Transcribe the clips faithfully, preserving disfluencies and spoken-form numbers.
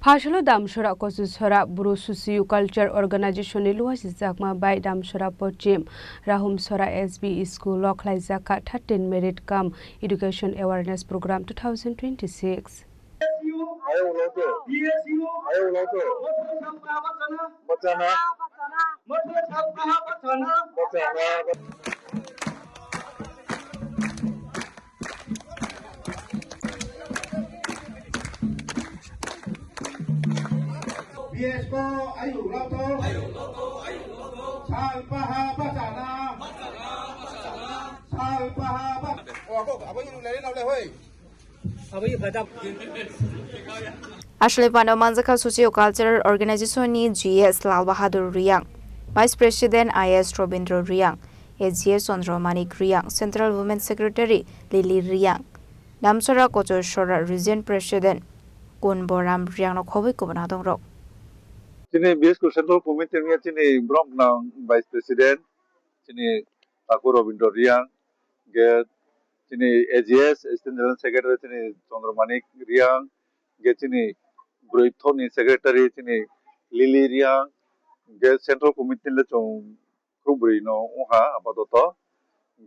Asolo Damsora Kochusora Bru Socio Culture Organization ni luasijakma bai Damsora Pochim Rahumsora S B School wo khlaijak kha thirteen Merit cum Education Awareness Program two thousand twenty-six. Asole panda manjakha Socio Cultural Organization ni G S Lal Bahadur Reang, Vice President I S Robindro Reang, A G S Chandra Manik Reang, Central Women Secretary Lily Reang, Damsora Kochusora Region President Kunboram Reang no khoboi kubun adong rao. Chini B S School Central Committee ni chini brom nang Vice President, chini Taku Robindro Reang, ge chini A G S General Secretary chini Chandra Manik Reang, ge chini broi tho ni Secretary chini Lily Reang, ge Central Committee le chung khrouh broi no ong ha apadoto.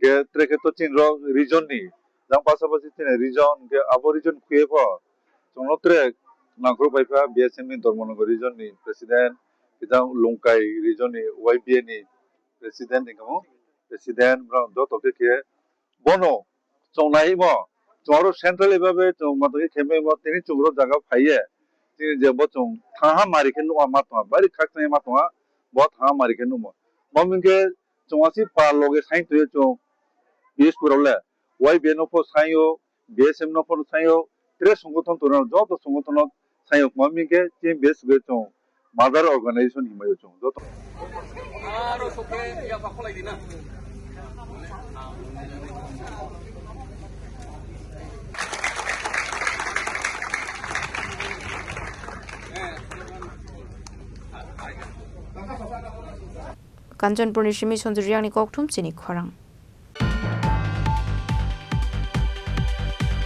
Ge tre khe to chini rao region ni, jang pasapasi chini region, ge abo region khui ye pho chung no tre nangkhrouh pai pha B S M ni Dharmanagar region ni President, khe jang Longkai region ni Y B A ni President, hing khe mo President, brao joto khe khe bono chung naimo, chung aro central level bai chung mato khe khemai mo, tini chung ro jaga phai ye, tini je bo chung thanngha mari khe nuhma ma tong ha, bari khakchang ye ma tong ha, bo thanngha mari khe nuhmo. Bo hing khe chung asi pa loge saing tong ye chung, B S P rao le, Y B A no pho saing ou, B S M no pho saing ou, tre songothon tong rao, joto songothon no saing ou, ma hing khe chini B S P chung mother organization hingmai ou chung joto. Kanchanpur ni simi Sanju Reang ni kaukthum chini khorang.